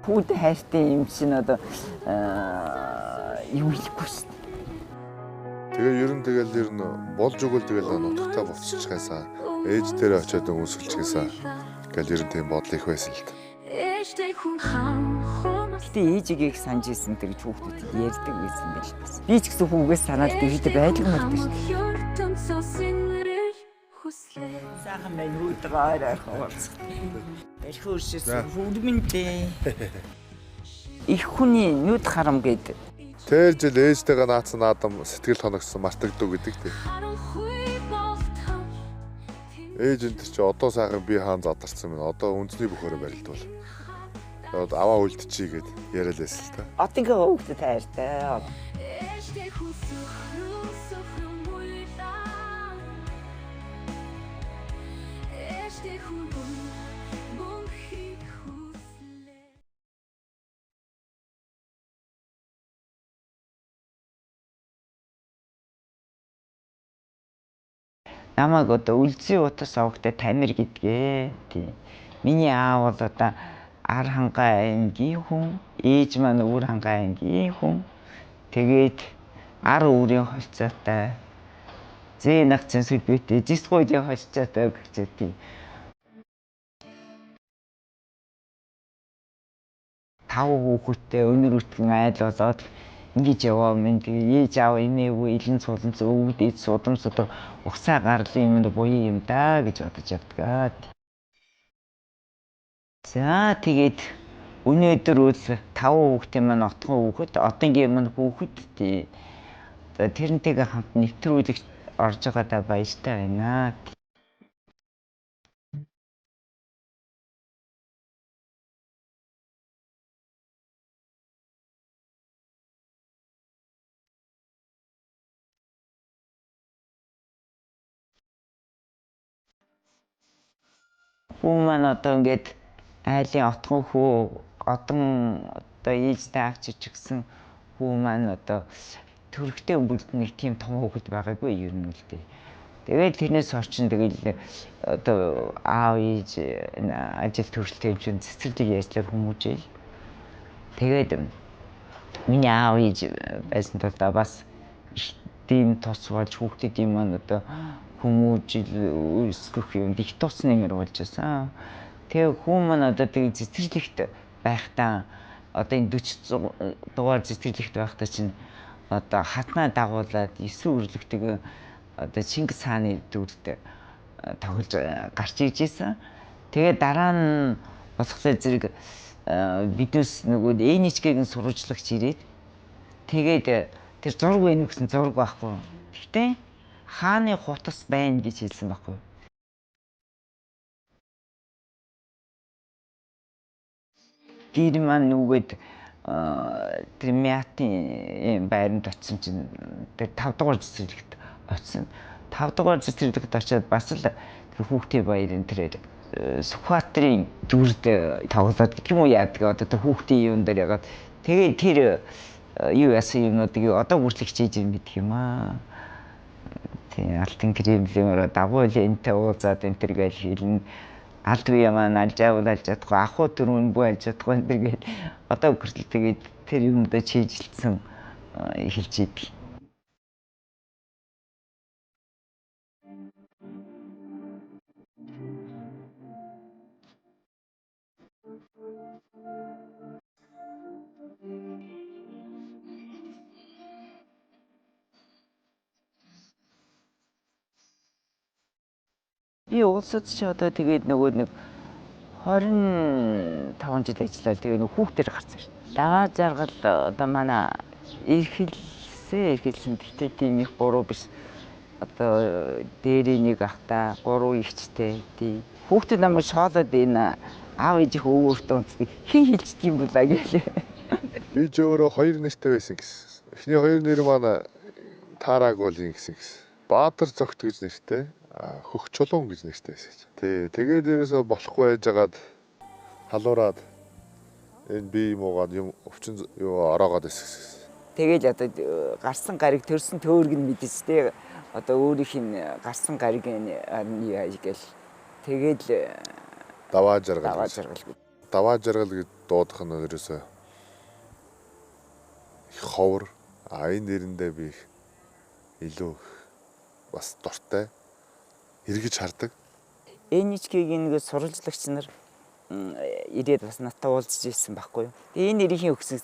Хүүд хайртай юм чинь одоо юу хэлэхгүй шүү дээ. Тэгээ ер нь тэгэл ер нь болж өгөл тэгэл нутагтаа буцчихгаасаа ээж дээрээ очиод өмсгөлчихгээсаа гэл ер нь тийм бодол их байсан л та. Гэтэ ээжигээ их санаж исэн тэр хүүхдүүдэд ярьдаг байсан байл бас. Би ч гэсэн хүүгээс санаад дэвхтэй байлгамаар дээ шүү дээ. Сайхан байна хүүдээ ойр ойрхон уулзах. Эрх өршөөс хүрмэндээ. Их хүний нүд харам гээд Тэр жил ээжтэйгээ наацсан наадам сэтгэл хоногсон мартагдав гэдэг тийм. Ээж энэ тэр чи одоо сайхан би хаан задарсан байна. Одоо үндэсний бөхөөрөө барилдвал. Одоо аваа үлдчихье гэд яриа л байсан л та. Одынхоо хүүхдэд хайртай. Намайг одоо Үлзий утас овогтой Тамир гэдгээ. Тийм. Миний аав бол одоо Ар хангай аймгийн хүн, ээж маань Өвөр хангай аймгийн хүн. Тэгээд ар өврийн холцоотой. Зээ нах цэнсэл битээ зис гуйдын холцоотой гэж тийм. Тав хүүхэдтэй өнөр өтгөн айл болоод ингэж яваа минь тэгээ ээж аав эмээгүй илэн суланц өвгд эд судам судаг угсаа гарлын юмд буян юм да гэж бодож явдаг. За тэгээд өнөөдөр үл таван хүүхдийн маань отгон хүүхэд, одонгийн маань хүүхэд тий. Тэрнтэйгээ хамт нэвтрүүлэгт орж байгаадаа баяртай байна. Хүү маань одоо ингээд айлын отгон хүү одон одоо ээжтэй авч ичгсэн хүү маань одоо төрхтэй өмбөлд нэг тийм том хүүхэд байгаагүй ер нь л дээ. Тэгээд тэрнээс орчин тэгэл одоо аав ээж ажил төрөлтэй юм чинь цэцэрлэг ярьслаар хүмүүжээл. Тэгээд миний аав ээж байсан тул бас их тийм тус болж хүүхдэд юм маань одоо хүмүүжил өсгөх юм их тус нэмэр болж байсан. Тэгээ хүн маань одоо тэгээ цэцэрлэгт байхдаа одоо энэ 40 дугаар цэцэрлэгт байхдаа чинь одоо хатнаа дагуулад 9 өрлөгтэйг одоо Чингис хааны дүрд тоглож гарч ирж исэн. Тэгээ дараа нь болохоор зэрэг биднээс нөгөө НХК-гийн сурвалжлагч ирээд тэгээд тэр зураг байна гэсэн зураг байхгүй. Гэхдээ хааны хутас байна гэж хэлсэн байхгүй. Гэр маань нүгэд тэр Мятын байранд очисон чинь тэр 5 дугаар цэцэрлэгт очисон. 5 дугаар цэцэрлэгт очиод бас л тэр хүүхдийн баярын тэр Сүхбаатарын дүрд тоглоод гэх юм уу яадаг одоо тэр хүүхдийн юун дээр ягаад тэгээ тэр юу яасан юмнуудыг одоо хүртэл хичээж юм мэдх юм аа. Тийм Алтан Кремлийн дагуу энтэй уулзаад энэ төр гэж хэлнэ. Алд бие маань алж аавал алж чадахгүй, ах уу түрүүн бүү алж чадахгүй энэ төр гэж одоо хүртэл тэгээд тэр юмдаа чийжилсэн хэлж идэг. Би улсад чи одоо тэгээд нөгөө нэг 25 жил ажиллаад тэгээ нөгөө хүүхдээр гарсан шүү дээ. Даваа жаргал одоо манай эрхэлсэн гэхдээ тийм их буруу биш. Одоо дээрээ нэг ахта, гурван эгчтэй тий. Хүүхдүүд намайг шоолоод энэ аав ээжийнх өвөртөө унтдаг. Хэн хилчдэг юм бэлаа гэлээ. Би ч өөрөө хоёр нэртэй байсан гэсэн. Эхний хоёр нэр маань таараагүй л юм гэсэн гэсэн. Баатар зогт гэж нэртэй, Хөх чулуун гэж нэртэй байсан гэж. Тий, тэгээд ерөөсөө болохгүй байжгаад халуураад энэ бие муугаад юм өвчин юу ороогоод байсан гэсэн. Тэгэл одоо гарсан гариг төрсөн төөрг нь мэдээс тий. Одоо өөрийнх нь гарсан гариг нь яа гэл. Тэгэл Даваа жаргал. Даваа жаргал. Даваа жаргал гэж дуудах нь ерөөсөө их ховор. А энэ нэрэндээ би их илүү бас дуртай эргэж хардаг. NHK-ийн нэг сурвалжлагч нар ирээд бас надтай уулзж ирсэн байхгүй юу. Тэгээ энэ нэрийн өгсөн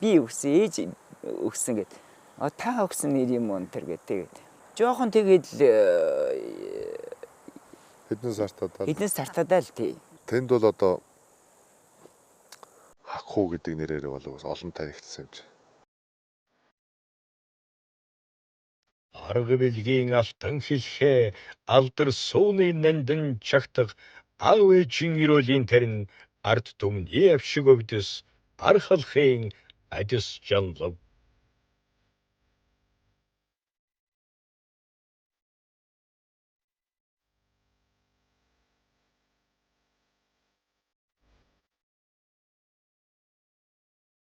би өгсөн, ээж өгсөн гэд. А та өгсөн нэр юм уу тэр гэд тэгээд. Жохон тэгээд л хэдэн сартаа хэдэн сартаа л тий. Тэнд бол одоо Хакху гэдэг нэрээр бол бас олон танигдсан юм чи. Арга билгийн алтан хилхээ алдар сууны нандин чагтаг аав ээжийн эрүүлийн тарин ард түмний авшиг өвдөс архалхын адис жанлав.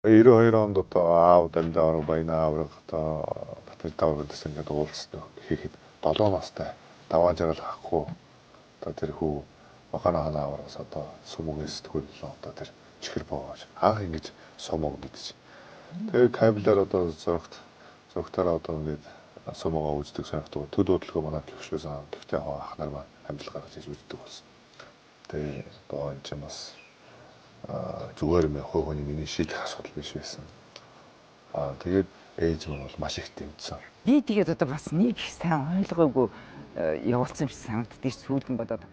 92 онд одоо аав дамдаа авраг баяна авраг одоо Батэр давар гэдсэн ингээд уулзсан хийхэд 7 настай даваа жаргал хахгүй одоо тэр хүү Махана хана аврагаас одоо сумогийн сэтгүүл одоо тэр чихэр боож анх ингэж сумог мэдэж. Тэгээ кабелаар одоо зурагтаараа одоо ингээд сумогоо үздэг сонирхдаг. Төд удалгүй манай төвшөөс төвтэй хоо ах нар маань амжилт гаргаж иж үздэг болсон. Тэгээ одоо энэ чинь бас зүгээр юм хувь хүний миний шийдэх асуудал биш байсан. Аа тэгээд ээж маань бол маш их дэмжсэн. Би тэгээд одоо бас нэг их сайн ойлгоогүй явуулсан юм шиг санагддаг сүүлд нь бодоод.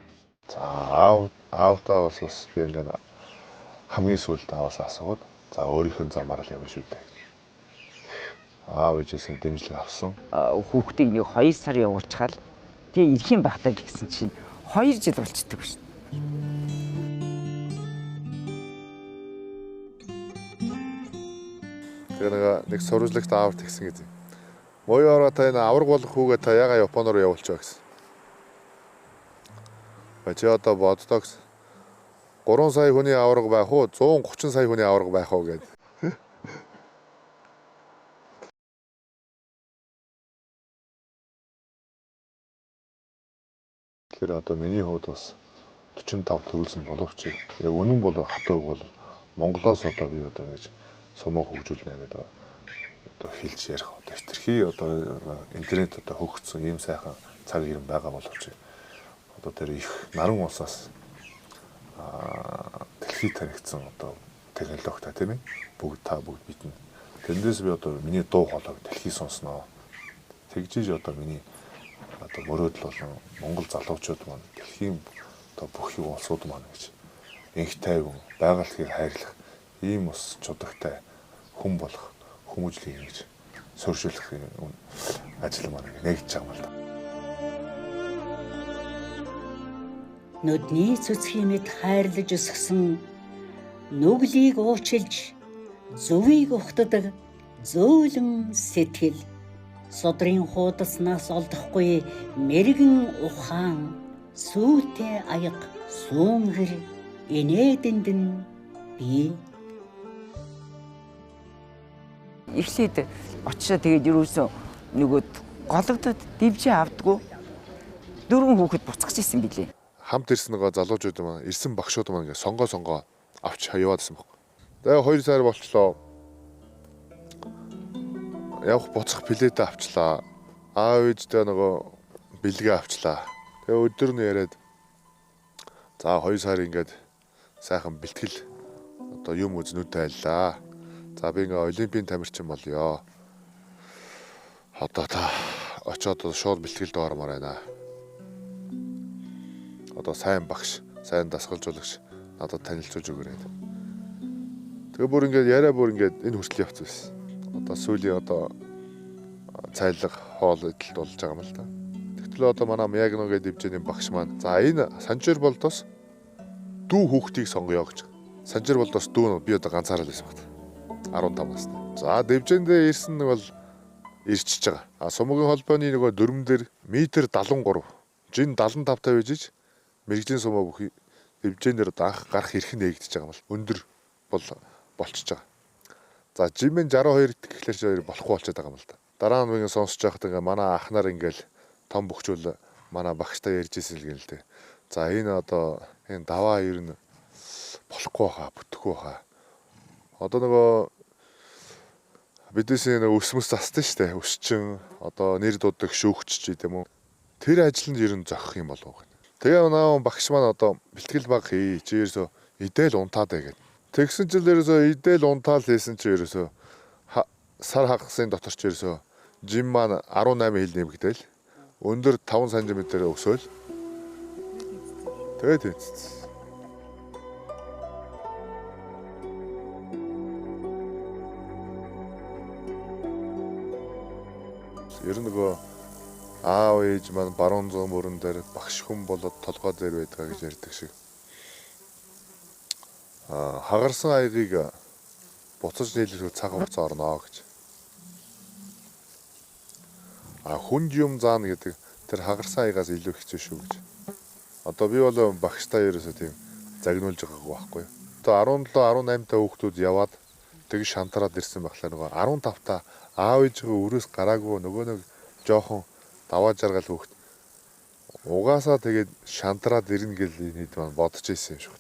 За аавтаа бас би ингээд хамгийн сүүлд ааваас асуугаад за өөрийнх нь замаар л явна шүү дээ. Аав ээжээс дэмжлэг авсан. Хүүхдийг нэг 2 сар явуулчихаад тэгээ ирэх юм багтаа гэсэн чинь 2 жил болчдөг шин. Тэгээ нэг сурвалжлагт аав тэгсэн гэж. Моёо ороо та энэ авраг болох хүүгээ та ягаа Япон руу явуулчихва гэсэн. Бачи одоо боддоо гэсэн. 3 сая хүний авраг байх уу? 130 сая хүний авраг байх уу гэд. Тэгэхээр одоо миний хувьд бас 45 төрүүлсэн боловч яг үнэн бол хатуу бол Монголоос одоо би одоо ингэж сумоо хөгжүүлнэ гэдэг одоо хэлж ярих одоо хэтэрхий одоо интернет одоо хөгжсөн ийм сайхан цаг ирэн байгаа боловч одоо тэр их наран улсаас дэлхийд танигдсан одоо технологитой тийм ээ бүгд та бүгд мэднэ. Тэндээс би одоо миний дуу хоолойг дэлхий сонсноо. Тэгжиж одоо миний одоо мөрөөдөл болон Монгол залуучууд маань дэлхийн одоо бүх юм улсууд маань гэж инх тайван байгальхийг хайрлах ийм ус чудагтай хүн болох хүмүүжлийг ингэж суурьшуулах ажил маань нэгдэж байгаа юм л да. Нүдний цэцгийн мэд хайрлаж өсгсөн нүглийг уучилж зөвийг ухтдаг зөөлөн сэтгэл судрын хуудаснаас олдохгүй мэрэгэн ухаан сүйтэй аяг сүүнгэр инээдэндэн бий. Эхлээд очиод тэгээд юусэн нөгөө гологдод дивжээ авдггүй дөрвөн хүүхэд буцгаж исэн билээ. Хамт ирсэн нөгөө залуучууд маань ирсэн багшууд маань ингээ сонгоо авч яваад исэн баг. Тэгээ 2 сар болчлоо. Явах буцах билетээ авчлаа. Аав ээжтэй нөгөө бэлгээ авчлаа. Тэгээ өдөр нь яриад за 2 сар ингээд сайхан бэлтгэл одоо юм үзнүүд тайллаа. За би ингээ олимпийн тамирчин болёо. Одоо та очиод шууд бэлтгэлд ормоор байна. Одоо сайн багш, сайн дасгалжуулагч надад танилцуулж өгөөрэй. Тэгээ бүр ингээд яриа бүр ингээд энэ хүртэл явцсан байсан. Одоо сүүлийн одоо цайлга хоол идэлт болж байгаа юм л да. Тэгтэл одоо манай Миягно гэдэг дивжээний багш маань за энэ Санжир болдоос дүү хүүхдийг сонгоё гэж. Санжир болдоос дүү би одоо ганцаараа л байсан байна. 15 настай. За дивжээндээ ирсэн нэг бол ирчиж байгаа. А сумгийн холбооны нөгөө дөрмөн дээр метр 73, жин 75 тавьж мэргэжлийн сумаа бүх дивжээнээр анх гарах эрх нь нэгдэж байгаа юм бол өндөр бол болчихж байгаа. За жимэн 62 гэхлээр чи болохгүй болчиход байгаа юм л да. Дараа нь би сонсож байхад ингээ манай ах нар ингээл том бөхчүүл манай багштай ярьж ирсэн л гэнэ л дээ. За энэ одоо энэ даваа ер нь болохгүй хаа, бүтэхгүй хаа. Одоо нөгөө бидээсээ нэг өсмөс засдаг штэ. Өсчин одоо нэр дууддаг шүүгч ч гэдэм үү. Тэр ажил нь ер нь зохих юм болов уу гэнэ. Тэгээ наа багш маань одоо бэлтгэл баг хий. Чи ерөөсөө идэл унтаад бай гэд. Тэгсэн чинь ерөөсөө идэл унтаал хийсэн чи ерөөсөө сар хагасын дотор ч ерөөсөө жим маань 18 хил нэмэгдээл. Өндөр 5 см өсөөл. Тэгээд тэнцсэн. Ер нь нөгөө аав ээж маань баруун зүүн мөрөн дээр багш хүн болоод толгой дээр байдгаа гэж ярьдаг шиг. Хагарсан аягийг буцаж нийлүүлэх цаг хугацаа орно гэж. Хүнд юм заана гэдэг тэр хагарсан аягаас илүү хэцүү шүү гэж. Одоо би бол багштай ерөөсөө тийм загнуулж байгаагүй байхгүй. Одоо 17 18 та хүүхдүүд яваад тэг шантраад ирсэн байхлаа нөгөө 15 та аав ээжээ өрөөс гараагүй нөгөө нэг жоохон даваа жаргал хүүхд угаасаа тэгээд шантраад ирнэ гэл энэ хэд маань бодож ирсэн юм шиг.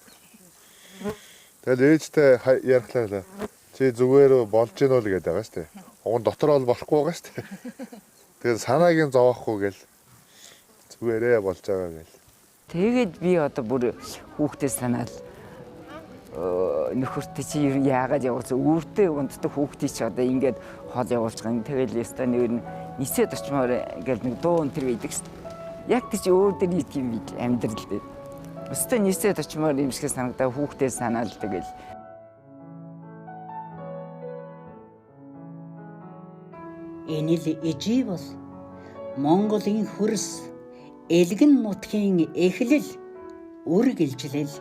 Тэгэл ээжтэй ярихлаа чи зүгээр болж гин үү гэдэг байгаа шүү дээ. Уг нь дотор бол болохгүй байгаа шүү дээ. Тэгээд санааг нь зовоохгүй гэл зүгээрээ болж байгаа гэл. Тэгээд би одоо бүр хүүхдээ санаал нөхөртөө чи ер нь яагаад явуулсан үүртэй унтдаг хүүхдийг чи одоо ингээд хол явуулж байгаа юм. Тэгэл ёстой нэр нь нисээд очимоор ингээл нэг дуу энэ төр байдаг шүү дээ. Яг тийч өөр дээр нийт юм би амьдрал дээр. Өстой нисээд очимоор юм шиг санагдаа хүүхдээ санаал тэгэл. Энэ л ижий бол Монголын хөрс элгэн нутгийн эхлэл үргэлжлэл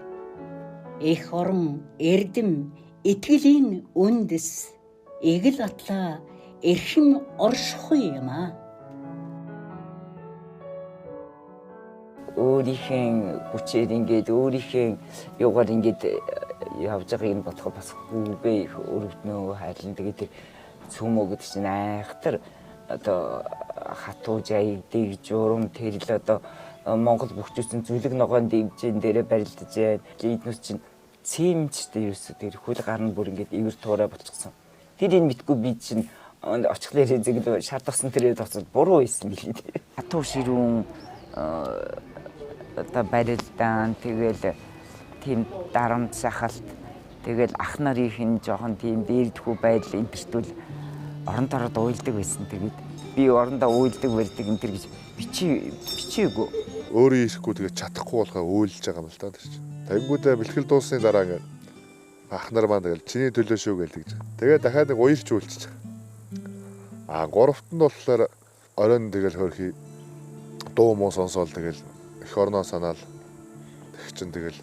эх орон эрдэм итгэлийн үндэс эгэл атлаа эрхэм оршихуй юм аа. Өөрийнхөө хүчээр ингээд өөрийнхөө юугаар ингээд явж байгааг нь бодоход бас хүүгээ их өрөвднөө хайрлан. Тэгээд тэр цөмөө гэдэг чинь айхтар одоо хатуу жайгдыг журам тэрл одоо Монгол бүхчүүсэн зүлэг ногоон дивжин дээрээ барилдаж байна. Эднүс чинь цэмжтэй ерөөсөө тэр хөл гар нь бүр ингээд ивэр туурай болчихсон. Тэр энэ мэдгүй би чинь очихлын хэрэгэл шаардсан тэрээ тоцод буруу хийсэн билээ. Хатуу ширүүн одоо барилдаан тэгэл тийм дарамт шахалт тэгэл ах нарын нь жоохон тийм дээрдхүү байдал энтертүүл оронд ороод уйлдаг байсан. Тэгээд би орондоо уйлдаг барьдаг энэ төр гэж бичээгүй. Өөрөө ирэхгүй тэгээд чадахгүй болохоо уйлж байгаа юм л та тэр чинь. Тэгэнгүүтээ бэлтгэл дууссаны дараа ингээд ах нар маань тэгэл чиний төлөө шүү гээл тэгж. Тэгээд дахиад нэг уйлч уйлчих. Гуравт нь болохоор оройн тэгэл хөрхи дуу муу сонсоол тэгэл эх орноо санаал тэг чин тэгэл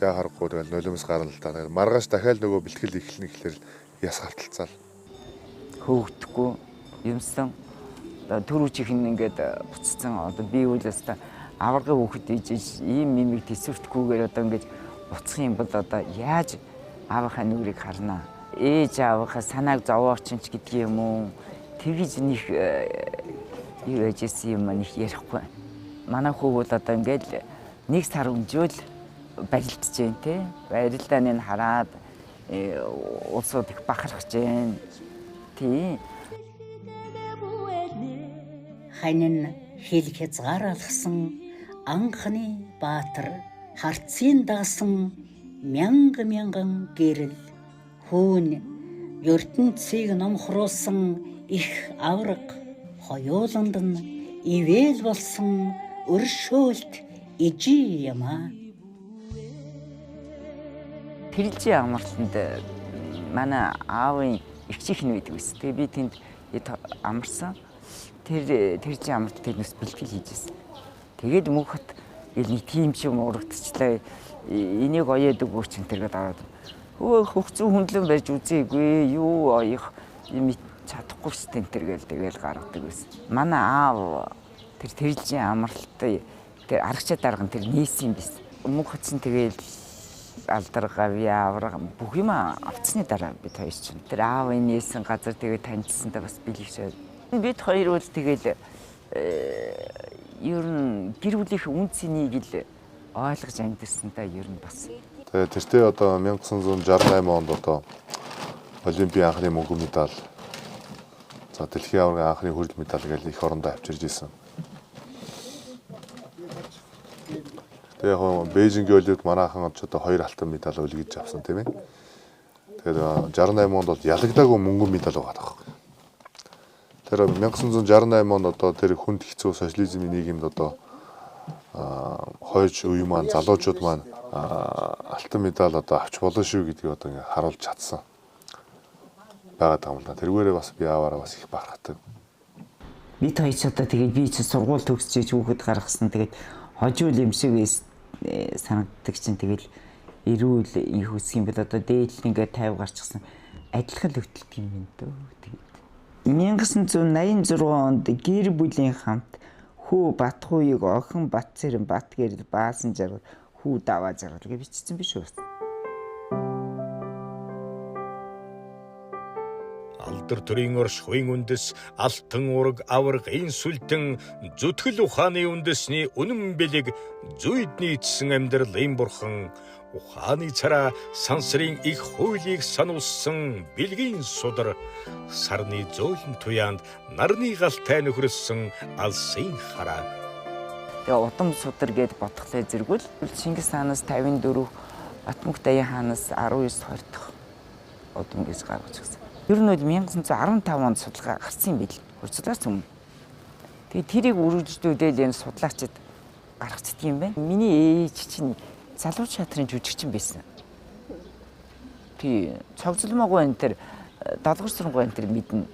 яа харахгүй тэгэл нулимс гарна л та. Тэгэл маргааш дахиад нөгөө бэлтгэл эхэлнэ гэхлээр яс хавталцаал. Хөөгдөхгүй юмсан төр үчийнх нь ингээд буцсан. Одоо би үл өста аваргын хүүхэд ижиж ийм мимиг төсвөртгүйгээр одоо ингээд буцах юм бол одоо яаж аавынхаа нүрийг харнаа. Ээж аавынхаа санааг зовооч ч гэдэг юм уу. Тэгж нэг юу яж исэн юм нэг ярихгүй. Манай хүү бол одоо ингээд нэг сар өнжөөл барилдаж जैन те. Барилдааны нь хараад улсууд их бахархаж जैन. Тий. Ханин хил хязгаар алхсан анхны баатар харцын дагсан мянга мянган гэрэл хүүн ертөнцийг номхруулсан их авраг хоёуланд нь ивэл болсон өршөөлт ижий юм аа. Тэрэлжийн амралтанд манай аавын эгчийнх нь байдаг байсан. Тэгээ би тэнд амарсан. Тэр тэржийн амралт тэрнээс бэлтгэл хийж байсан. Тэгээд мөнхөт нэг тийм ч юм урагдчихлаа. Энийг оёод өгөөч энэ төр гэдээ ороод. Хөө хөгцөн хүндлэн барьж үзээгүй. Юу оёх юм чадахгүй шүү дээ энэ төр гээл тэгэл гаргадаг байсан. Манай аав тэр тэрэлжийн амралтыг тэр аргачаа дарга нь тэр нээсэн юм биш. Мөнхөт чинь тэгэл алдар гавья авраг бүх юм авцсны дараа бид хоёр чинь тэр аавын нээсэн газар тэгээд таньдсантай бас бэлэгшээ. Бид хоёр бол тэгэл ер нь гэр бүлийнх үн цэнийг л ойлгож амьдэрсэн та ер нь бас. Тэгээд тэртээ одоо 1968 онд одоо Олимпийн анхны мөнгөн медаль, за дэлхийн аваргын анхны хүрэл медаль гэж их орондоо авчирж исэн. Тэгээ яг Бээжингийн олимпиад манайхан ч одоо 2 алтан медаль үлгэж авсан тийм ээ. Тэгэхээр 68 онд бол ялагдаагүй мөнгөн медаль байгаа байхгүй. Тэр 1968 онд одоо тэр хүнд хэцүү социализмын нийгэмд одоо хойч үе маань залуучууд маань алтан медаль одоо авч болно шүү гэдгийг одоо ингээ харуулж чадсан байгаад байгаа юм л да. Тэргээрээ бас би ааваараа бас их бахархдаг. Бид хоёр ч одоо тэгээд би чи сургууль төгсөж хүүхэд гаргасан. Тэгээд хожуул юм шиг санагддаг чинь тэгэл эрүүл их үсэх юм бол одоо дээдл ингээд 50 гарчихсан адилхан л хөтэлдэг юм байна дөө. Тэгээд 1986 онд гэр бүлийн хамт хүү Батхууыг охин Батцэрэн Бат гэрэл баасан жаргал хүү даваа жаргал гэж бичсэн биш үү? Алдар төрийн оршихуйн үндэс, алтан ураг аваргын сүлтэн, зүтгэл ухааны үндэсний үнэн бэлэг, зүйд нийцсэн амьдралын бурхан, ухааны цараа сансрын их хуулийг сануулсан бэлгийн судар, сарны зөөлөн туяанд нарны галтай нөхрөссөн алсын хараа. Тэгээ удам судар гэд бодглоо зэргүүл Чингис хаанаас 54, Батмөнх даян хаанаас 19 20 дахь удам гэж гаргаж ирсэн. Ер нь бол 1915 онд судалгаа гарсан юм бил. Хурцлаас өмнө. Тэгээ тэрийг үргэлжлүүлээл энэ судлаачид гаргацдаг юм байна. Миний ээж чинь залуу театрын жүжигчин байсан. Тий, цогцлмоогүй энэ төр долгор сүрэнгуй энэ төр мэднэ.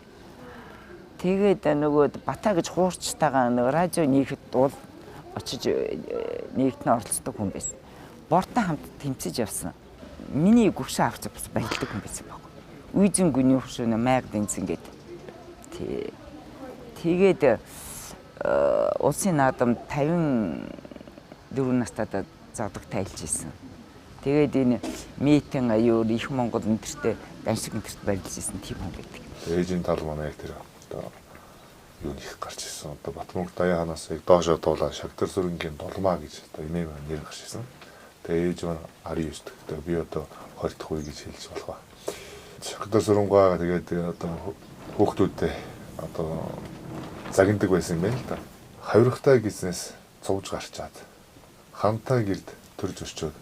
Тэгээд нөгөө Бата гэж хуурчтайгаа нөгөө радио нийгэд уул очиж нэгт нь оролцдог хүн байсан. Бортой хамт тэмцэж явсан. Миний гүшээ авч бас барилдаг хүн байсан баг. Үйзэн гүний хөшөөнө майг дэнцэн гээд. Тэгээд улсын наадам 54 настайдаа зодог тайлж исэн. Тэгээд энэ митинг аюур их Монгол энтертэй даншиг энтерт барилж исэн тийм хүн байдаг. Ээжийн тал манай яг тэр одоо юу их гарч исэн. Одоо Батмөнх даян хаанаас яг доошоо дуулаа Шагдар сүрэнгийн дулмаа гэж одоо эмээ маань нэр гарч исэн. Тэгээ ээж маань 19 дахь. Би одоо 20 дахь үе гэж хэлж болох ба. Шагдар сүрэнгуй тэгээд одоо хүүхдүүдтэй одоо загнадаг байсан юм байна л да. Хавиргатай гиснээс цувж гарчаад хантай гэрд төрж өсчөөд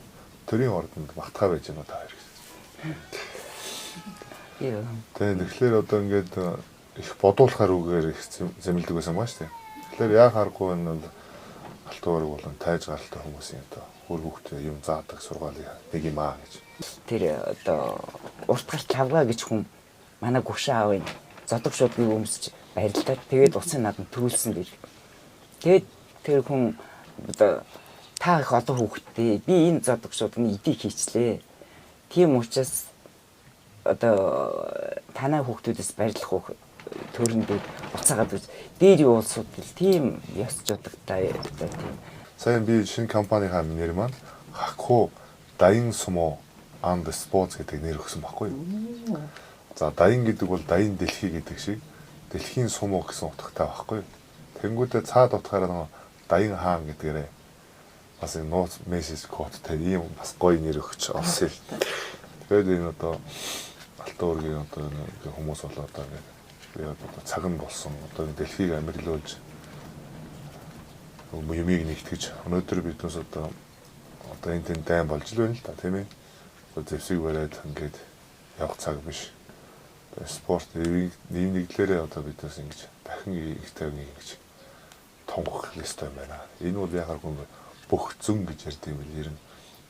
төрийн ордонд багтгаа байж гэнэ та хоёр гэсэн. Тэгээ тэгэхээр одоо ингээд их бодуулахаар үгээр их зэмлдэг байсан ба шүү дээ. Тэгэхээр яа харахгүй энэ бол алтан уураг болон тайж гаралтай хүмүүсийн одоо хөр хүүхдээ юм заадаг сургаалын нэг юм аа гэж. Тэр одоо урт гарт лавга гэж хүн манай гүшээ аавын зодог шуудгийг өмсөж барилдаад тэгээд усын наадам төрүүлсэн гэл. Тэгээд тэр хүн одоо та их олон хүүхэдтэй би энэ зодог шуудны эдийг хийчлээ. Тийм учраас одоо танай хүүхдүүдээс барилах уу төрөндөө буцаагаад үз. Дээр юу улсууд л тийм ёс жудагтай одоо тийм. Сайн би шинэ компанийнхаа нэр маань Хакху Даян Сумо and Sports гэдэг нэр өгсөн байхгүй юу? За Даян гэдэг бол Даян дэлхий гэдэг шиг дэлхийн сумо гэсэн утгатай байхгүй юу? Тэнгүүдээ цаад утгаараа нөгөө Даян хаан гэдгээрээ бас энэ нууц мессеж кодтай ийм бас гоё нэр өгч олсон юм. Тэгээд энэ одоо алтан уургийн одоо энэ хүмүүс бол одоо ингээд би одоо цаг нь болсон одоо энэ дэлхийг амарлуулж юмыг нэгтгэж өнөөдөр биднээс одоо энэ тэнд дайн болж л байна л да тийм ээ. Одоо зэвсэг бариад ингээд явах цаг биш. Спорт нийгэм нэгдлээрээ одоо биднээс ингэж дахин их тайвныг ингэж тонгох ёстой юм байна. Энэ бол яхааргүй бүх зүн гэж ярьдаг юм бэл ер нь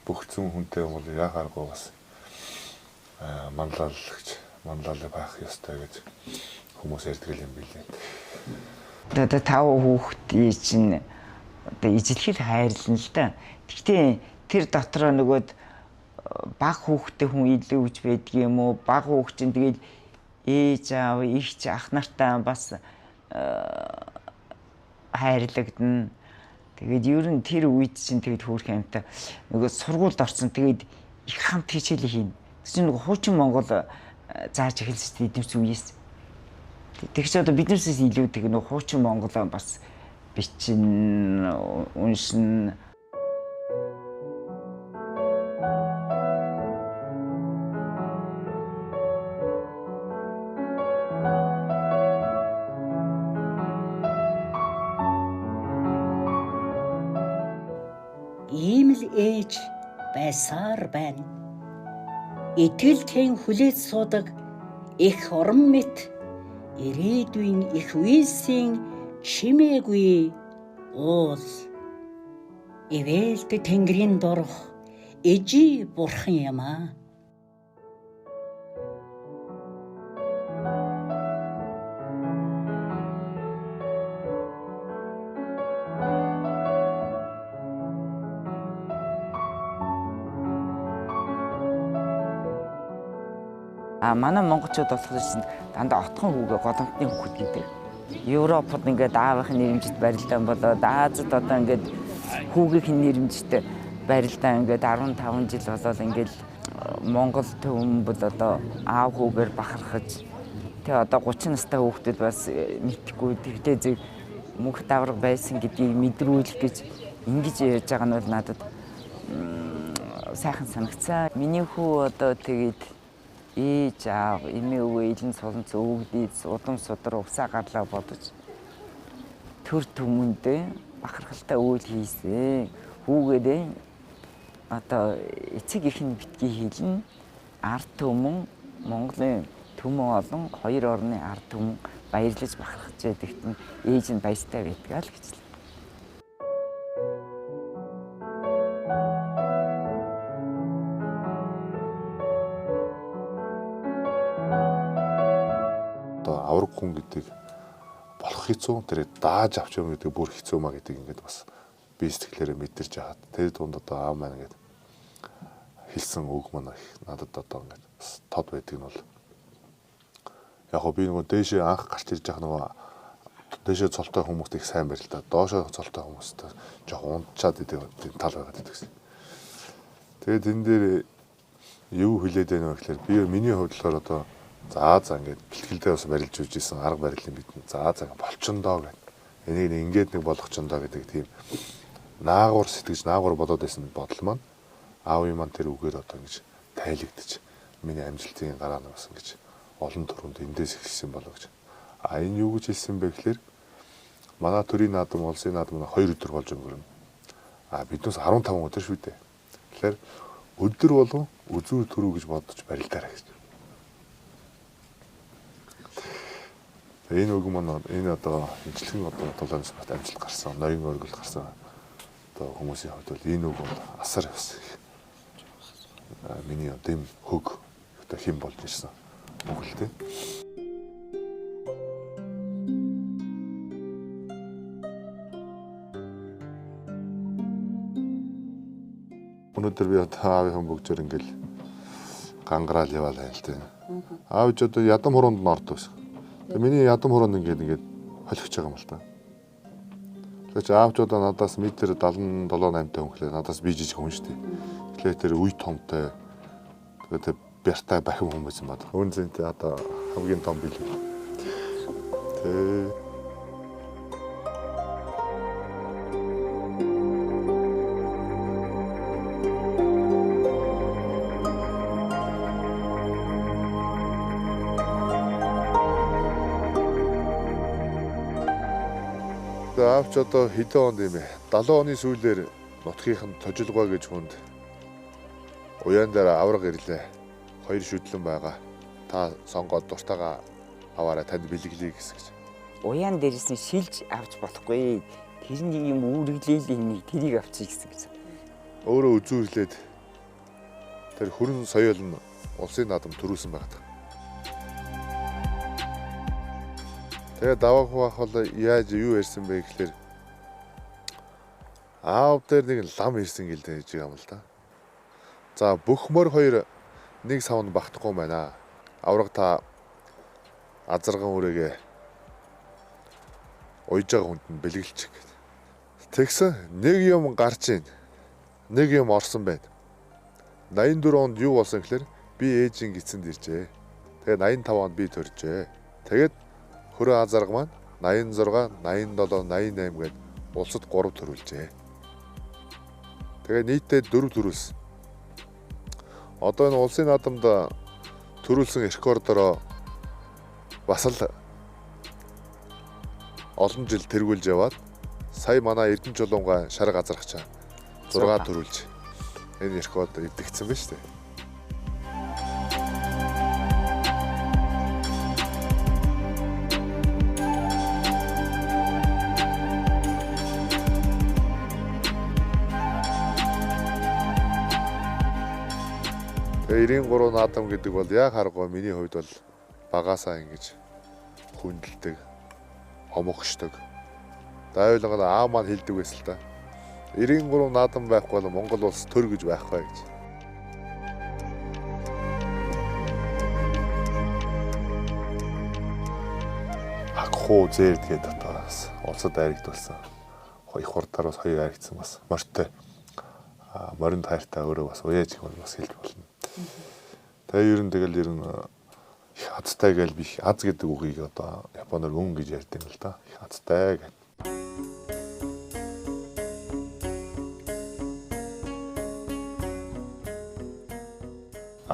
бүх зүн хүнтэй бол яхааргүй бас манлайлагч манлайлаг байх ёстой гэж хүмүүс ярьдаг юм билээ. Одоо тав хүүхдийн чинь одоо ижилхэл хайрлана л да. Гэхдээ тэр дотроо нөгөөд баг хүүхдтэй хүн илүү үж байдаг юм уу? Баг хүүхд чинь тэгэл ээж аав, эгч ах нартай бас хайрлагдана. Тэгээд ер нь тэр үед чинь тэгэд хөөрх амьта нөгөө сургуульд орсон тэгээд их хамт хичээлээ хийнэ. Тэр чинь нөгөө хуучин Монгол зааж эхэлсэн эднэрс үеэс. Тэг чи одоо биднээсээс илүү тэг нөгөө хуучин Монголоо бас бичин уншин. ээж байсаар байна. Итгэлтэй хүлээж суудаг их орон мэт ирээдүйн их үйлсийн чимээгүй уул. Ивээлт тэнгэрийн дорх ээжий бурхан юм аа. А манай монголчууд болохоор чинь дандаа отхон хүүгээ голомтны хүүхэд гэдэг. Европод ингээд аавынх нь нэрэмжит барилдаан болоод Азад одоо ингээд хүүгийнх нь нэрэмжит барилдаан ингээд 15 жил болоод ингээд Монгол төмбөл одоо аав хүүгээр бахархаж тэгээ одоо 30 настай хүүхдүүд бас мэдхгүй тэгтээ зүг мөнх давраг байсан гэдгийг мэдрүүлэх гэж ингэж ярьж байгаа нь бол надад сайхан санагцсан. Миний хүү одоо тэгээд ээж аав, эмээ өвөө илэн суланц өвгдийц удам судар угсаа гарлаа бодож төр түмэндээ бахархалтай үйл хийсэн. Хүүгээрээ одоо эцэг их нь битгий хэлнэ. Ард түмэн Монголын түмэн олон хоёр орны ард түмэн баярлаж бахархаж байдагт нь ээж нь баяртай байдгаа л гэж л. Одоо авраг хүн гэдэг болох хэцүү, тэр дааж авч явна гэдэг бүр хэцүү маа гэдэг ингээд бас би сэтгэлээрээ мэдэрч хаад. Тэр дунд одоо аав маань ингээд хэлсэн үг маань их надад одоо ингээд бас тод байдаг нь бол яг хоо би нөгөө дээшээ анх гарч ирж байгаа нөгөө дээшээ цолтой хүмүүст их сайн барил та. Доошоо цолтой хүмүүстэй жоохон унтчаад идэг тийм тал байгаад идэг гэсэн. Тэгээд энэ дээр юу хэлээд байна вэ гэхээр би миний хувьд болохоор одоо за ингээд бэлтгэлдээ бас барилж үж исэн арга барилын бид за болчондоо гэх. Энийг нэг ингээд нэг болгочондоо гэдэг тийм наагур сэтгэж наагур бодоод байсан бодол маань аавын маань тэр үгээр одоо ингэж тайлэгдэж миний амжилтын гараа нь бас ингэж олон төрөнд эндээс эхэлсэн болоо гэж. А энэ юу гэж хэлсэн бэ гэхээр манай төрийн наадам улсын наадам нь 2 өдөр болж өнгөрнө. А биднээс 15 өдөр шүү дээ. Тэгэхээр өдөр болон үзүүр төрүү гэж бодож барилдаарай гэж. Энэ үг маань энэ одоо ижлэгэн одоо тулаанс бат амжилт гарсан, ноён оргил гарсан одоо хүмүүсийн хувьд бол энэ үг бол асар бас их миний дэм хөг одоо хэн болж ирсэн үг л дээ. Өнөөдөр би одоо аавынхан бөгжөр ингээл гангараал яваал байна л дээ. Аав ч одоо ядам хуруунд нь ордог гэсэн. Тэгээ миний ядам хуруунд ингээд холигч байгаа юм л та. Тэгэхээр чи аав ч одоо надаас метр 77 8-тай хүн гэхлээр надаас би жижиг хүн шүү дээ. Тэгэхээр тэр үе томтой тэгээ тэр бяртай бахим хүн байсан бод. Өн зэнтэй одоо хамгийн том бэлэг. Тэ. Аав ч одоо хэдэн онд юм бэ? 70 оны сүүлээр нутгийнх нь тожилгой гэж хүнд уяан дээр авраг ирлээ. 2 шүдлэн байгаа. Та сонгоод дуртайгаа аваарай, танд бэлэглэе гэсэн гэж. Уяан дээрээс нь шилж авч болохгүй. Тэр нэг юм үүрглээл нэг тэрийг авчий гэсэн гэж. Өөрөө үзүүрлээд тэр хүрэн соёл нь улсын наадам төрүүлсэн байгаа. Тэгээ даваа хуваах бол яаж юу ярьсан бэ гэхлээр аав дээр нэг лам ирсэн гэлдэ гэж юм л да. За бүх мөр хоёр нэг савнд багтахгүй байна. Авраг та азарган үрээгээ уйж байгаа хүнд нь бэлгэлчих гэд. Тэгсэн нэг юм гарч ийн. Нэг юм орсон байна. 84 онд юу болсон гэхлээр би ээжийн гисэнд иржээ. Тэгээ 85 онд би төржээ. Тэгээд хөрөө азарга маань 86, 87, 88 гээд улсад 3 төрүүлжээ. Тэгээ нийтдээ 4 төрүүлсэн. Одоо энэ улсын наадамд төрүүлсэн рекордороо бас л олон жил тэргүүлж яваад сая манай Эрдэнэ чулуунгаа шар газархчаа 6 төрүүлж. Энэ рекорд эвдэгдсэн байна шүү дээ. Тэгээ 93 наадам гэдэг бол яг харахгүй миний хувьд бол багасаа ингэж хүндэлдэг, хомогшдог. Дайвлангаар аав маань хэлдэг байсан л та. 93 наадам байхгүй бол Монгол улс төр гэж байхгүй гэж. Хагхуу зээр тэгээд одоо бас улсад айрагдуулсан. Их хурдаар бас хоёр айрагдсан бас морьтой. Моринд хайртай өөрөө бас уяаж их бас хэлж болно. Тэгээ ер нь тэгэл ер нь их азтай гээл би их аз гэдэг үгийг одоо японоор өн гэж ярьдаг юм л да. Их азтай гэх.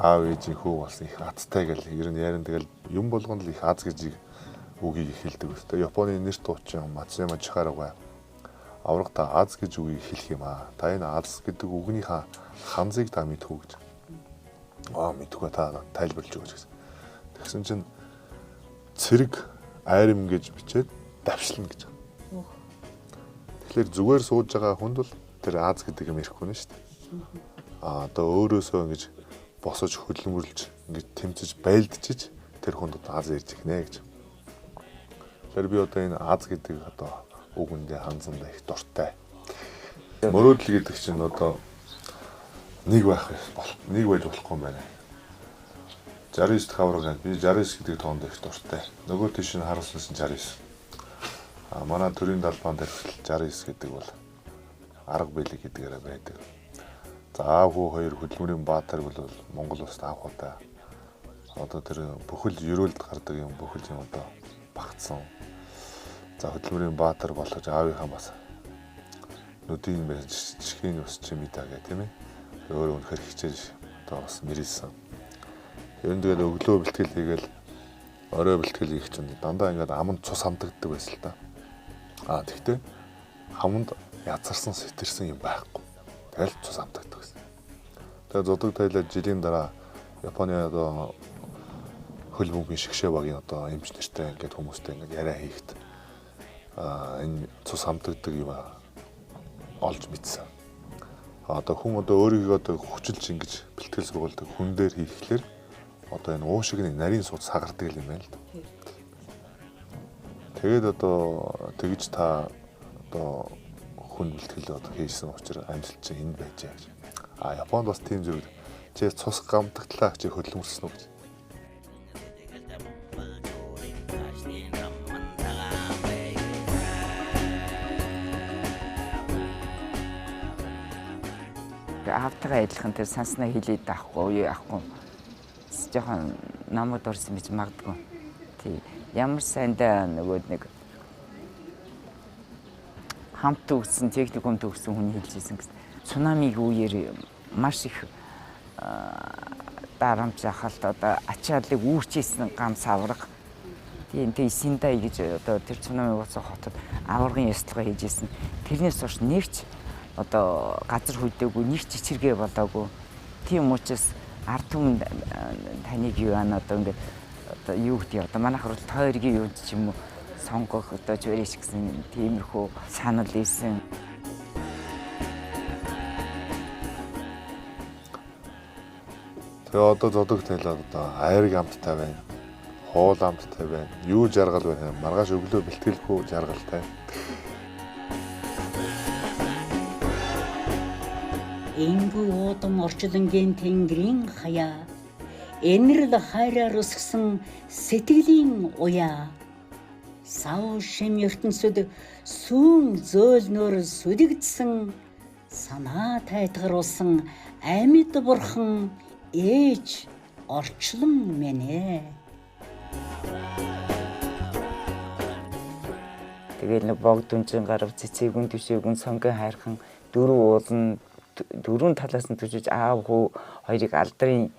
Аав ээжийн хүү болсон их азтай гэл ер нь ярин тэгэл юм болгонд л их аз гэж үгийг их хэлдэг ус. Тэгээ Японы нэр туучин Мацуяма Чихарага авраг та аз гэж үгийг хэлэх юм аа. Та энэ аз гэдэг үгнийхээ ханзыг та мэдэх үү гэж. Аа мэдгүй та тайлбарлаж өгөөч гэсэн. Тэгсэн чинь цэрэг айрам гэж бичээд давшлна гэж. Тэгэхээр зүгээр сууж байгаа хүнд бол тэр аз гэдэг юм ирэхгүй нэ шүү дээ. Аа одоо өөрөөсөө ингэж босож хөдөлмөрлж ингэж тэмцэж байлдчиж тэр хүнд одоо аз ирж ихнэ гэж. Тэгэхээр би одоо энэ аз гэдэг одоо үгэндээ ханзандаа их дуртай. Мөрөөдөл гэдэг чинь одоо нэг байх бол нэг байж болохгүй юм байна. 69 дахь аварга би 69 гэдэг тоонд их дуртай. Нөгөө тийш нь харуулсан чинь 69. А манай төрийн далбаан дээр 69 гэдэг бол арга бэлэг гэдгээрээ байдаг. За аав хүү хоёр хөдөлмөрийн баатар бол Монгол улсад анх удаа одоо тэр бүхэл ерөөлд гардаг юм бүхэл юм одоо багтсан. За хөдөлмөрийн баатар болгож аавынхаа бас нүдийн байсан жишгийн ус чимээ гэх тийм ээ. Өөрөө үнэхээр хичээж одоо бас мэрийсэн. Ер нь тэгэл өглөө бэлтгэл хийгээл орой бэлтгэл хийх чинь дандаа ингээд аманд цус хамтагддаг байсан л та. Аа тэгтээ хаманд язарсан сэтэрсэн юм байхгүй. Тэгэл цус хамтагддаг байсан. Тэгээ зодог тайлаад жилийн дараа Японы одоо хөл бөмбөгийн шигшээ багийн одоо эмч нартай ингээд хүмүүстэй ингээд яриа хийхэд энэ цус хамтагддаг юм олж мэдсэн. Одоо хүн одоо өөрийгөө одоо хүчилж ингэж бэлтгэл сургуульд хүн дээр хийхлээр одоо энэ уушиг нэг нарийн сууд сагардаг юм байна л да. Тэгээд одоо тэгж та одоо хүн бэлтгэл одоо хийсэн учраас амжилт чинь энд байжээ гэж. А Японд бас тийм зэрэг чи цус гамтагтлаа чи хөдөлмөрлсөн үү гэж. Аавтайгаа адилхан тэр санснаа хэлээд авахгүй юу яахгүй. Жохон намууд орсон гэж магадгүй. Тий. Ямар сайндаа нөгөө нэг хамт төгссөн, техникум төгссөн хүн хэлж ирсэн гэсэн. Цунамиг үеэр маш их дарамт ахалт одоо ачааллыг үүрчээсэн ганц авраг. Тийм тэгээ Синдай гэж одоо тэр цунами болсон хотод аваргын ёслогоо хийж ирсэн. Тэрнээс хойш нэгч одоо газар хөдөөгүй, нэг ч чичиргээ болоогүй. Тийм учраас ард түмэн таныг юу аа одоо ингээд одоо юу гэдэг одоо манайх бол тойргийн юу ч юм уу сонгох одоо жирээш гэсэн тиймэрхүү санал ийсэн. Тэгээ одоо зодог тайлаад одоо айраг амттай байна. Хоол амттай байна. Юу жаргал байна. Маргааш өглөө бэлтгэлгүй жаргалтай. Энгүй уудам орчлонгийн тэнгэрийн хаяа, энэрл хайраар өсгсөн сэтгэлийн уяа, сав шим ертөнцид сүүн зөөлнөөр сүдэгдсэн санаа тайтгаруулсан амьд бурхан ээж орчлон минь ээ. Тэгэл нэг бог дүнжин гарав цэцээгүн төшөөгүн сонгийн хайрхан дөрөв уулан дөрвөн талаас нь төжиж аав хүү хоёрыг алдрын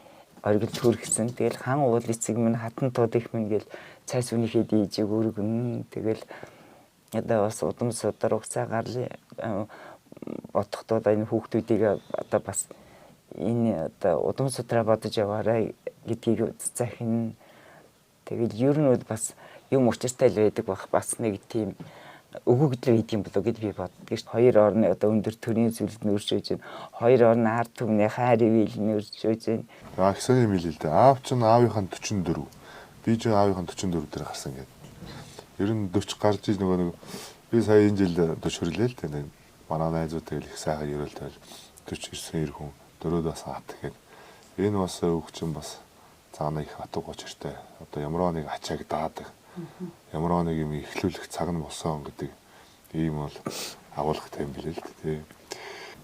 оргилж хөргсөн. Тэгэл хан уул эцэг минь хатан тууд их минь гэл цай сүнийхээ дийжиг өргөн. Тэгэл одоо бас удам судар угсаа гарлын бодохдоо энэ хүүхдүүдийг одоо бас Энэ одоо удам судраа бодож яваарай гэдгийг захин. Тэгэл ер нь бол бас юм учиртай л байдаг бах, бас нэг тийм өгөгдөл байдаг юм болоо гэд би боддог ш. Хоёр орны одоо өндөр төрийн зүйлд нөршөөж байна. Хоёр орны ард түмний хайр ивэл нөршөөж байна. Аа, их сони юм л дээ. Аав чинь аавынхаа 44. Би чинь аавынхаа 44 дээр гарсан гэдэг. Ер нь 40 гарч иж нөгөө нэг би сая энэ жил 40 хүрлээ л дээ. Манай найзууд тэгэл их сайхан ерөөл тавил 40 ирсэн ир хүн дөрөөд бас ат гэхэд энэ бас үг чинь бас цаана их атга учиртай. Одоо ямар нэг ачааг даадаг. Ямар нэг юм эхлүүлэх цаг нь болсон гэдэг ийм бол агуулгатай юм билээ л дээ.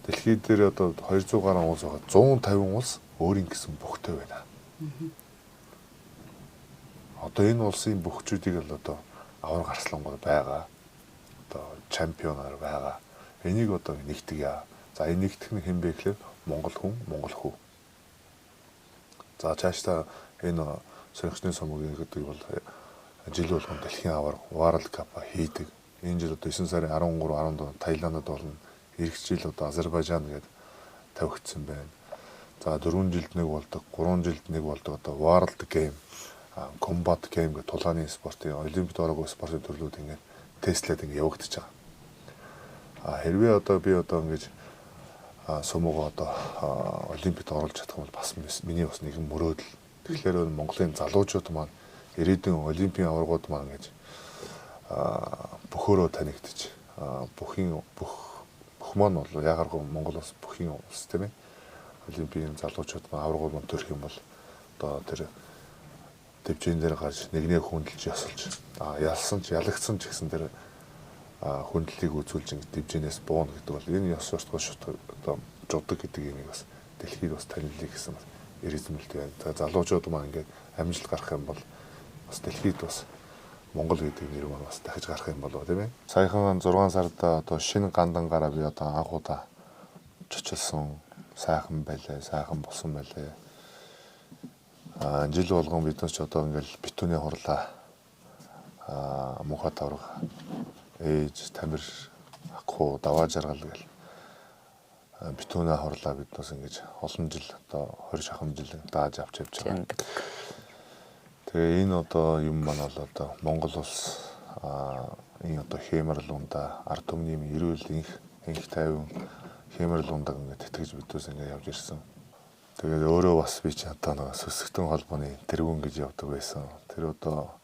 Дэлхий дээр одоо 200 гаруй улс байгаа. 150 улс өөрийн гэсэн бүхтэй байна. Одоо энэ улсын бүхчүүдийг л одоо аварга арслангууд байгаа. Одоо чемпионоор байгаа. Энийг одоо нэгтгэе. За, энэ нэгтгэх нь хэн бэ гэхээр Монгол хүн, Монгол хүү. За, цаашдаа энэ соригчны сумыг гэдэг бол жил болгон дэлхийн аварга World Cup хийдэг. Энэ жил одоо 9 сарын 13, 14 Таиландд болно. Ирэх жил одоо Азербайджан гээд тавигдсан байна. За, 4 жилд нэг болдог, 3 жилд нэг болдог одоо World Game, Combat Game гэх тулааны спортын олимпиад ороогүй спортын төрлүүд ингээд тестлээд ингээд явагдаж байгаа. А хэрвээ одоо би одоо ингэж сумууга одоо олимпиад оруулж чадах бол бас миний бас нэгэн мөрөөдөл. Тэгэхээр Монголын залуучууд маань ирээдүйн олимпийн аваргууд маань ингэж бөхөөрөө танигдчих, бүхийн бүх бүх маань бол ягаргүй Монгол улс бүхийн улс, тийм ээ. Олимпийн залуучууд маань аваргууд маань төрөх юм бол одоо тэр төвчэн дээр гарч нэгнээ хүндэлж ёсолж, ялсан ч ялагдсан ч гэсэн тэр хүндлэлийг үзүүлж ингэ дивжинээс бууна гэдэг бол энэ ёс суртахуун шут одоо жудаг гэдэг юмыг бас дэлхийд бас танилцъя гэсэн эргэлзэмэлт байна. За, залуучууд маань ингээд амжилт гарах юм бол бас дэлхийд бас Монгол гэдэг нэр маань бас дахиж гарах юм болоо, тийм ээ. Саяхан 6 сард одоо шинэ гандангараа би одоо анх удаа чочилсан, сайхан байлаа, сайхан болсон байлаа. Жил болгон бид нар ч одоо ингээл битүүний хурлаа, муухай тавраг, ээж, тамир, акхуу, даваа жаргал гэл битүүнээ хурлаа бид бас ингэж олон жил одоо 20 шахам жил дааж авч явж байгаа. Тэгээ энэ одоо юм маань бол одоо Монгол улс энэ одоо хэмэрлундаа ард түмний эрүүл энх тайван хэмэрлундаг ингээд тэтгэж бидүүс ингээд явж ирсэн. Тэгээд өөрөө бас би ч одоо нэг сүсгтэн холбооны тэргүүн гэж явдаг байсан. Тэр одоо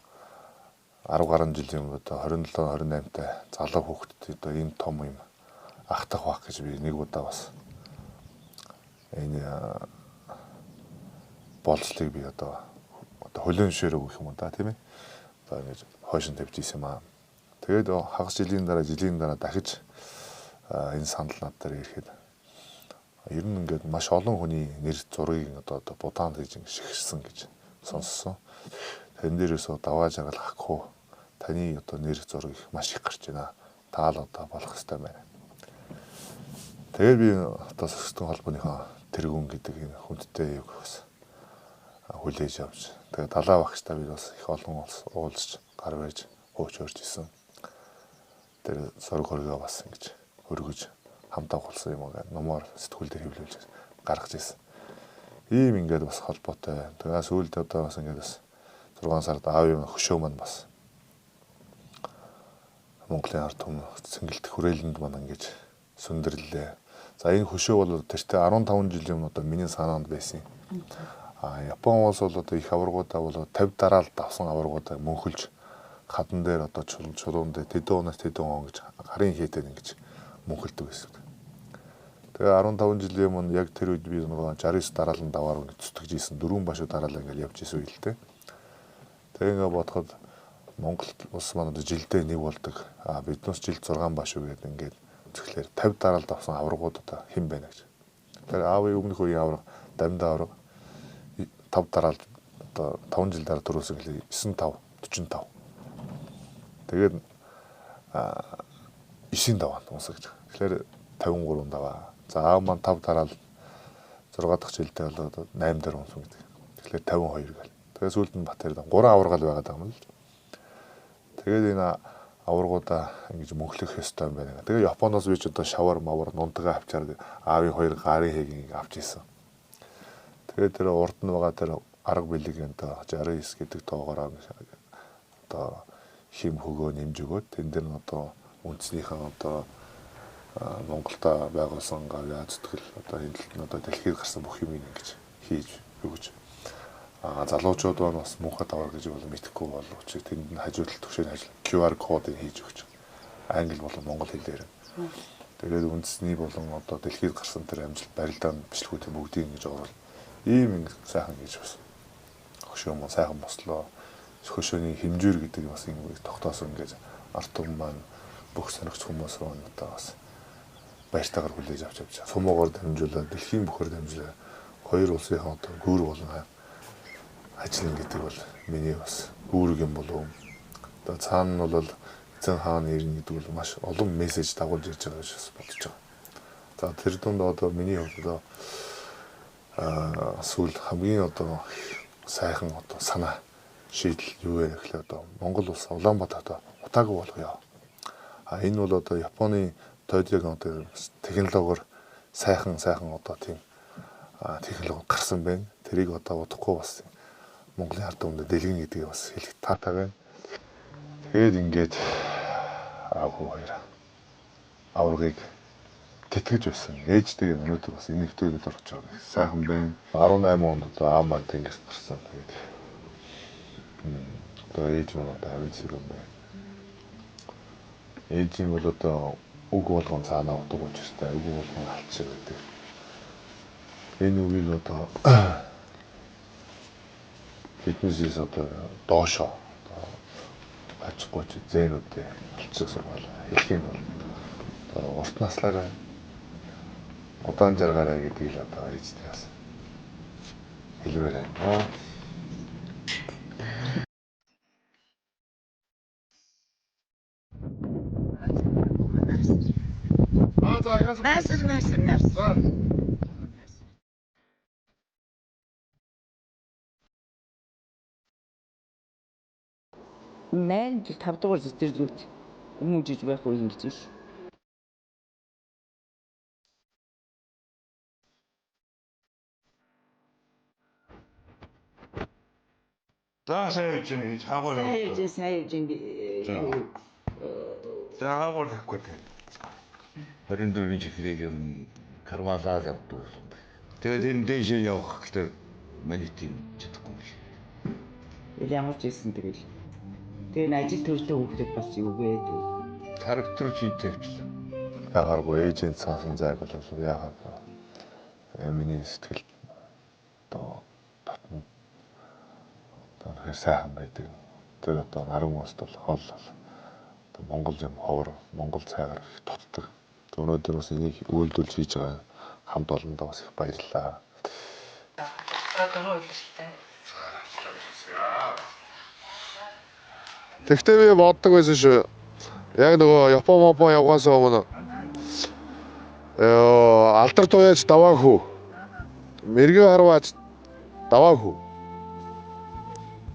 10 гаруй жилийн өмнө одоо 27 28 тай залуу хүүхдэд одоо энэ том юм ахтах байх гэж би нэг удаа бас энэ болцлыг би одоо хөлөөн ширэг гэх юм уу да, тийм ээ. Одоо ингэж хойшин тавьж исэн юм аа. Тэгээд хагас жилийн дараа дахиж энэ санал над дээр ирэхэд ер нь ингээд маш олон хүний нэр зургийг одоо будаанд гэж ингэ шигшсэн гэж сонссон. Тэн дээрээс даваа жаргал хакхуу таны одоо нэр зураг их маш их гарч байна. Таал одоо болох ёстой байна. Тэгээд би одоо сүсгтэн холбооныхоо тэргүүн гэдэг энэ хүндтэй юг бас хүлээж авч тэгээд далаа багштай би бас их олон уулзч гар барьж хууч өрж исэн. Тэр сорог хоргоо бас ингэж өргөж хамт авахлсан юм аа номоор сэтгүүл дээр хэвлүүлж гаргаж ирсэн. Ийм ингээд бас холбоотой. Тэгээ сүүлд одоо бас ингээд бас 6 сард аавын хөшөө маань бас Монголын ард түмэн цэнгэлт хүрээлэнд маань ингэж сүндэрлээ. За, энэ хөшөө бол тэртээ 15 жилийн өмнө одоо миний санаанд байсан. Япон улс бол одоо их аваргуудаа бол 50 дараалал давсан аваргуудаа мөнхөлж хадан дээр одоо чулуун дээр тэдэн оноос тэдэн он гэж гарын хийдэн ингэж мөнхөлдөг байсан. Тэгээ 15 жилийн өмнө яг тэр үед би нөгөө 69 дараалан даваар ингэж зүтгэж исэн, дөрвөн башуу дараалал ингэж явж исэн үе л дээ. Тэгээ ингээ бодоход Монгол улс маань одоо жилдээ нэг болдог. Биднээс жилд 6 башуу гэдэг ингээд зөвхлээр 50 дараалал давсан аваргууд одоо хэн байна гэж. Тэгэхээр аавын өмнөх үеийн аварга, дамдаа аварга 5 дараалал одоо 5 жил дараа төрүүлсэн гэлээ 9 5 45. Тэгээд 9 даваа унсаа гэж. Тэгэхээр 53 даваа. За, аав маань 5 дараал 6 дахь жилдээ бол одоо 8 дээр унсан гэдэг. Тэгэхээр 52 гэл. Тэгээ сүүлд нь Батэр 3 аваргал байгаад байгаа юм л. Тэгээд энэ аваргуудаа ингэж мөнхлөх ёстой юм байна. Тэгээ Японоос би ч одоо шавар мавар нунтгаа авчаар аавын хоёр гарын хэгийг авч исэн. Тэгээд тэр урд нь байгаа тэр арга билэг одоо 69 гэдэг тоогоор одоо хим хөгөө нэмж өгөөд тэн дээр нь одоо үндснийхэн одоо Монголда байгуулсан гавьяа зүтгэл одоо энэ талд нь одоо дэлхийд гарсан бүх юм ингэж хийж өгөж залуучууд маань бас муухай давар гэж бол мэдэхгүй боловч тэнд нь хажуу талд төвшөөний ажил QR кодыг хийж өгч англи болон монгол хэлээр. Тэгээд үндэсний болон одоо дэлхийд гарсан тэр амжилт барилдаан бичлэгүүдийн бүгдийг ингэж оруул. Ийм ингэ сайхан гэж бас хөшөө мөн сайхан бослоо. Хөшөөний хэмжүүр гэдэг бас ингэ тогтоосон ингэж ард түмэн маань бүх сонирхч хүмүүс маань одоо бас баяртайгаар хүлээж авч явж байгаа. Сумуугаар дамжуулаад дэлхийн бүхээр дамжуулаад хоёр улсын одоо гүүр болон ажиллана гэдэг бол миний бас үүрэг юм болов. Одоо цаана нь бол эзэн хаан ирнэ гэдэг бол маш олон мессеж дагуулж ирж байгаа гэж бас бодож байгаа. За тэр дунд одоо миний хувьд одоо сүүл хамгийн одоо сайхан одоо санаа шийдэл юу вэ гэхлээр одоо Монгол улс Улаанбаатар одоо утаагүй болгоё. А энэ бол одоо Японы тойдыг одоо технологиор сайхан одоо тийм технологи гарсан байна. Тэрийг одоо удахгүй бас Монголын ард түмэнд дэлгэн гэдгийг бас хэлэх таатай байна. Тэгээд ингээд аав хоёр аваргыг тэтгэж байсан. Ээжтэйгээ өнөөдөр бас энэ нэвтрүүлэлд орж байгаа. Сайхан байна. 18 онд одоо аав маань тэнгис гарсан. Тэгээд одоо ээж маань одоо 59 юм байна. Ээжийн бол одоо үг болгон цаанаа утга учиртай, үг болгон алчиг гэдэг. Энэ үгийг одоо биднээс одоо доошоо одоо аж гуйч зээнүүдээ алчсан бол хэлэх юм бол одоо урт наслаараа удаан жаргаарай гэдгийг л одоо ээжтэй бас хэлмээр байна. Насар. Найн жил 5 дугаар зэрлэгт хүмүүжиж байх үе ингэж ил. За сайн явж байна гэж хаагуur явж. Сайн явж байна. За хаагур тавихгүй тийм. 24-ийн чихрийг юм кармалаад явдаг юм байна. Тэгээд энэ дээшээ явах гэхээр Миний тийм чадахгүй юм шиг. Ил ямар ч байсан тэгэл. Тэгээ ажил төрөлтэй хүүхдэд бас юу вэ? Трактор чи тавьчлаа. Ягаргүй ээжийн цаасан зайг бол яагаад вэ? Миний сэтгэл одоо татна. Одоо үнэхээр сайхан байдаг. Тэр одоо наран уст бол хол одоо Монгол юм ховор, Монгол цайгаар их дутдаг. Өнөөдөр бас энийг үйлдвэрлэж хийж байгаа хамт олондоо бас их баярлалаа. Тэгтээ би боддог байсан шүү. Яг нөгөө Япон мопон явгаас өмнө алдар туяач даваа хүү. Мэрэгэн харваач даваа хүү.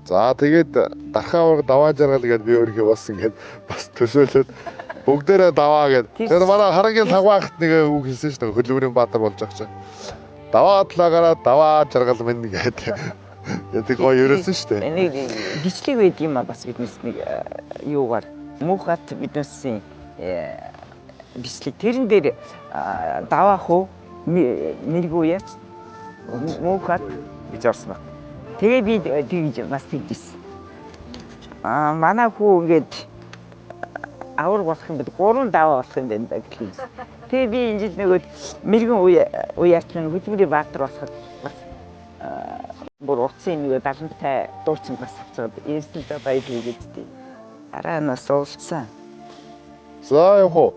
За тэгээд дархаа аварга даваа жаргал гэдээ би өөрийнхөө бас ингээд бас төсөөлөд бүгдээрээ даваа гэд. Тэр манай харангийн лавгаахт нэг үг хэлсэн шүү дээ. Хөлбөрийн баатар болж байгаа чинь. Даваа талаагаараа даваа жаргал минь гэдэг. Яг гоё ерөөсөн шүү дээ. Нэг бичлэг байдаг юм а бас биднес нэг юугаар муухат биднесийн бичлэг тэрэн дээр даваа хөө мэрэгүү яач муухат гэж орсон баг. Тэгээ би тэгж бас тэгжсэн. Аа манай хүү ингээд аварга болох юм бид 3 даваа болох юм байна да гэж. Тэгээ би энэ жил нөгөө мэрэгэн уяач нь хөдөлмөрийн баатар болоход бас бүр утсын нөгөө далантай дуучин бас авцаад эрсдэлтэй баяр хийгээд тий. Араа нас уулзсан. За явах уу?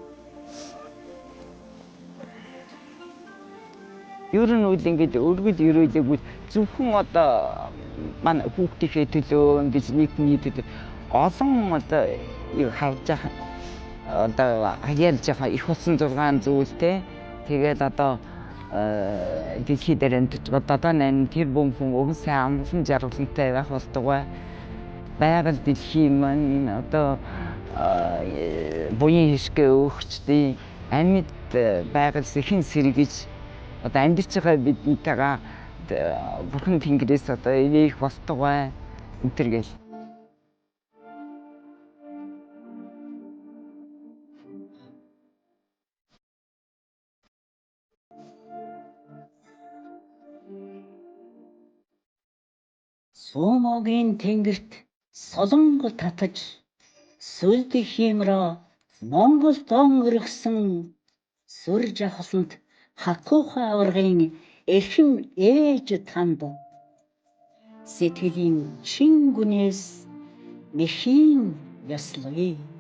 Ер нь үл ингээд өргөл өрөөлөөгүй зөвхөн одоо манай хүүхдийнхээ төлөө ингэж нийгмийн төлөө олон одоо юу харж байгаа одоо хаяалж байгаа их усан 6 зүйл те. Тэгээд одоо дэлхий дээр амьдарч байгаа 78 тэрбум хүн өвөн сайн амгалан жаргалантай байх болтугай. Байгаль дэлхий маань одоо буян хишгэ өөгчдийн амьд байгаль сэхэн сэргэж одоо амьдарч байгаа бидэнтэйгээ Бурхан тэнгэрээс одоо ивээх болтугай энэ төр гэл. Суумогийн тэнгэрт солонго татаж сүлд хиймрөө Монгол дон өргөсөн сүр жавхланд хакууха аваргын эрхэм ээж танд сэтгэлийн чин гүнээс мэхийн ёслоё.